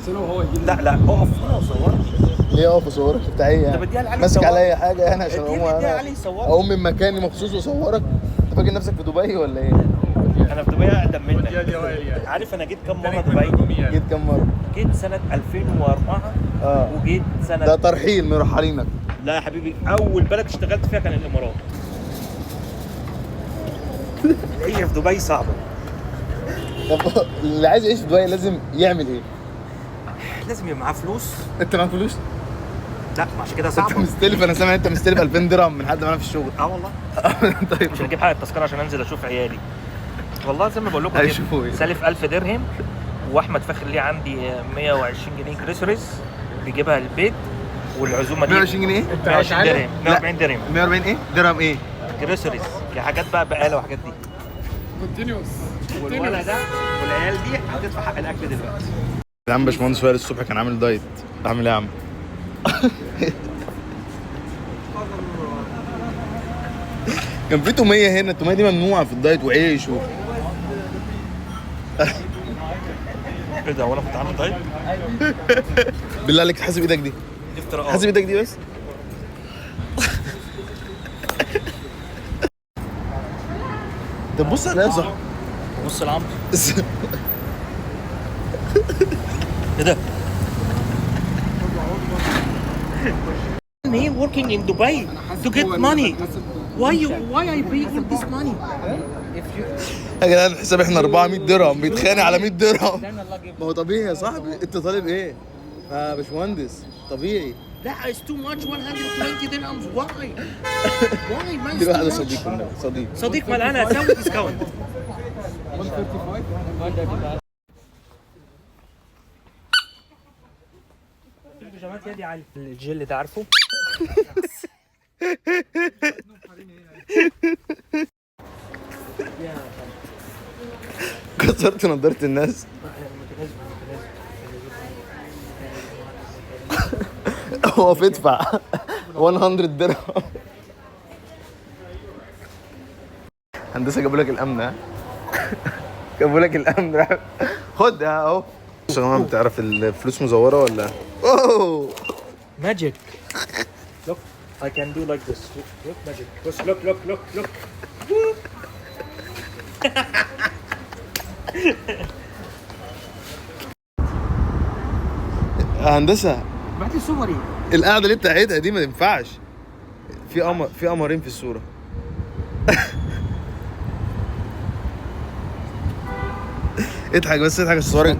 اغسله وهو يجيب. لا لا، اقف هنا وصورني. ليه اقف اصورك؟ بتاع ايه يعني؟ طب اديها لعلي ماسك يصور. عليا حاجة يعني عشان اقوم اديها انا لعلي يصورك. اقوم من مكاني مخصوص واصورك؟ انت فاكر نفسك في دبي ولا ايه؟ انا في دبي اقدم منك. يا دي وائل يعني. عارف انا جيت كام مرة تاني دبي؟ نجومي يعني. جيت كام مرة؟ جيت سنة 2004. وجيت سنة ده ترحيل من رحالينك. لا يا حبيبي، اول بلد اشتغلت فيها كان الامارات. العيشة في دبي صعبة. طب اللي عايز يعيش في دبي لازم يعمل ايه؟ لازم يبقى معاه فلوس. انت معاك فلوس؟ لا، ما عشان كده انت صعبة. مستلف، انا سامع انت مستلف 2000 درهم من حد معانا في الشغل. اه والله. طيب عشان اجيب حق التذكرة عشان انزل اشوف عيالي. والله زي ما بقول لكم كده، هيشوفوا ايه؟ سالف 1000 درهم، واحمد فخر ليه عندي 120 جنيه groceries بيجيبها البيت، والعزومه دي 120 جنيه؟ 120 درهم. لا. 140 درهم. 140 ايه؟ درهم ايه؟ groceries دي حاجات بقى، بقاله وحاجات دي. continuous. والولد ده والعيال دي هتدفع حق الاكل دلوقتي. يا عم باشمهندس وائل الصبح كان عامل دايت، عامل ايه يا عم؟ كان في توميه هنا، التوميه دي ممنوعة في الدايت وعيش و... ايه ده، هو انا كنت عامل دايت؟ بالله عليك حاسب ايدك دي، دي افتراءات. حاسب ايدك دي بس. طب بص عليا يا صاحبي. بص العمر. ايه ده؟ Me working in Dubai to get money. Why I pay all this money? يا جدعان الحساب احنا 400 درهم، بيتخانق على 100 درهم. ما هو طبيعي يا صاحبي، انت طالب ايه؟ يا باشمهندس طبيعي. لا، it's too much، 120 dirhams. Why? Why man؟ دي it's واحدة too much. صديق والنبي، صديق. صديق مال، انا اسوي discount. البيجامات يا دي علي، الجل ده عارفه؟ كسرت نضاره الناس. هو في ادفع 100 درهم. هندسة جابوا لك الامن، ها؟ جابوا لك الامن، خد اهو. بص يا جماعة، بتعرف الفلوس مزوره ولا؟ اوه Magic. Look, I can do like this. Look, look, magic. بص، look, look, look, look. هندسة بعت لي صوري. القعدة اللي انت قاعدها دي ما ينفعش، في قمر، في قمرين في الصورة. اضحك بس، اضحك الصورة.